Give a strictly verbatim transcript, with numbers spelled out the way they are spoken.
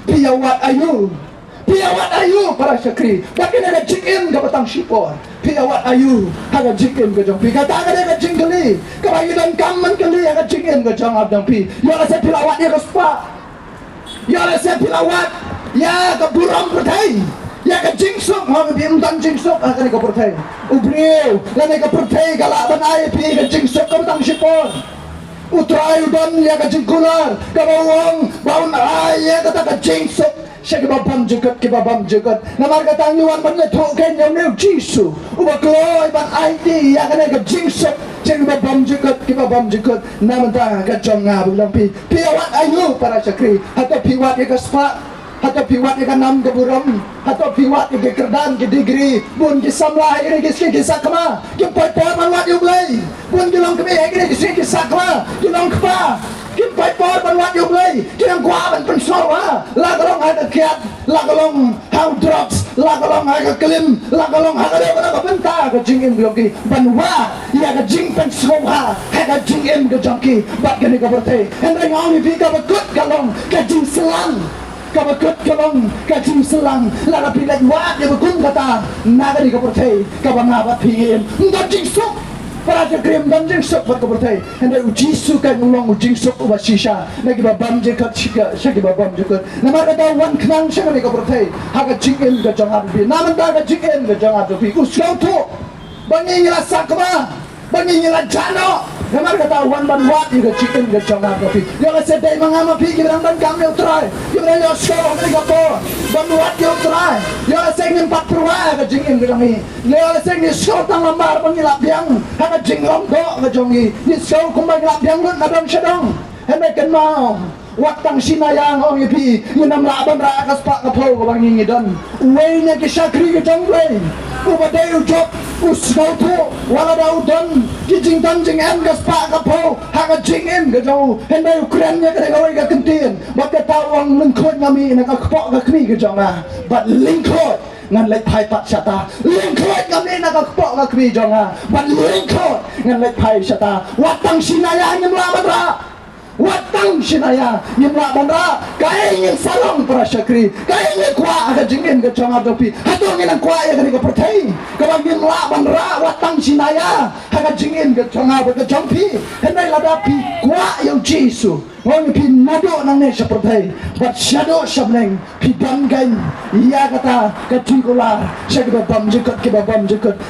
Phi ïa wad aïu? Phi ïa wad aïu para shakri? Bad kane ka jingim kaba tang shipor, phi ïa wad aïu ha ka jingim ka jong phi? Kata ka dei ka jingkylli kaba ngi donkam ban kylli ha ka jingim ka jong nga jong phi. Ïoh lehse phi la wad ïa ka spah, ïoh lehse phi la wad ïa ka burom pyrthei, ïa ka jingsuk. Hooid, ym don jingsuk ha kane ka pyrthei. U briew lane ka pyrthei ka lah ban ai phi ka jingsuk kaba tang shipor. U Trai u don ïa ka jingkular kaba u ong ba un ai ïa kata ka jingsuk sha kiba bymjukut, kiba bymjukut. Namar kata ngi wan ban ïathuh kein ïa une u Jisu uba kloi ban aiti ïa kane ka jingsuk sha kiba bymjukut, kiba bymjukut. Na ka bynta ka jong nga bad jong phi, phi ïa wad aïu para shakri? Hato phi wad ïa ka spah? Hato phi wad ïa ka nam ka burom? Hato phi wad ïa ki kyrdan, ki degree? Bun ki samla ha kine ki sngi ki sakma kim poi por ban wad ïa U Blei. Bun ki longkmie ha kine ki sngi ki sakma, ki longkpa, kim poi por ban wad ïa U Blei. Ki nang kwah ban pynsngewbha la ka long ha ka kiad, la ka long ha u drugs, la ka long ha ka klim, la ka long ha kano kano ka bynta ka jingim jong ki, ban wad ïa ka jingpynsngewbha ha ka jingim ka jong ki bad kane ka pyrthei. Hynrei nga ong ïa phi, kaba kut ka long ka jingshlang. Kaba kut ka long ka jingshlang. Lada phi leit wad ïa ka kum kata na kane ka pyrthei kaba nga bad phi ngi im, ym don jingsuk. Para shakri, ym don jingsuk bad ka pyrthei. Hynrei u Jisu ka long u jingsuk uba shisha na kiba bymjukut, shisha sha kiba bymjukut. Namar kata u wan khnang sha kane ka pyrthei ha ka jingim ka jong nga bad phi. Na ka bynta ka jingim ka jong nga bad phi, u sngewthuh ba ngi ngi la sakma, ba ngi ngi la jah noh. Namar kata u wan ban wad ïa ka jingim ka jong nga bad phi. Ïoh lehse dei ma nga ma phi kiba dang donkam ïa u Trai, kiba dang ïohsngew ha kane ka por ban wad ïa u Trai. Ïoh lehse ngim pat pyrwa ha ka jingim ka jong ngi. Ïoh lehse ngi sngew tang namar ba ngi la biang ha ka jinglong doh ka jong ngi, ngi sngew kumba ngi la biang lut na dong sha dong. Hynrei kynmaw, wat tang shi naya nga ong ïa phi, ngin ym lah ban rah ka spah ka phew kaba ngi ngi don. Uwei na ki shakri ka jong U Blei uba dei u Job u sngewthuh, wat lada u don ki jingdon jingem ka spah ka phew ha ka jingim ka jong u, hynrei u kren ïa kane kawei ka kyntien, bad kata u ong, lyngkhuid nga mih na ka kpoh ka kmie ka jong nga, bad lyngkhuid ngan leit phai pat shata. Lyngkhuid nga mih na ka kpoh ka kmie jong nga, bad lyngkhuid ngan leit phai shata. Wat tang shi naya ngim lah ban rah. Wat tang shi naya ngim lah ban rah. Kaei ngin sa long para shakri? Kaei ngin kwah ha ka jingim ka jong nga jong phi? Hato ngin nang kwah ïa kane ka pyrthei kaba ngim lah ban rah wat tang shi naya ha ka jingim ka jong nga bad ka jong phi? Hynrei lada phi kwah ïa u Jisu, nga ong ïa phi, naduh nangne sha pyrthei bad shaduh sha bneng, phi don kein ïa kata ka jingkular sha kiba bymjukut, kiba bymjukut.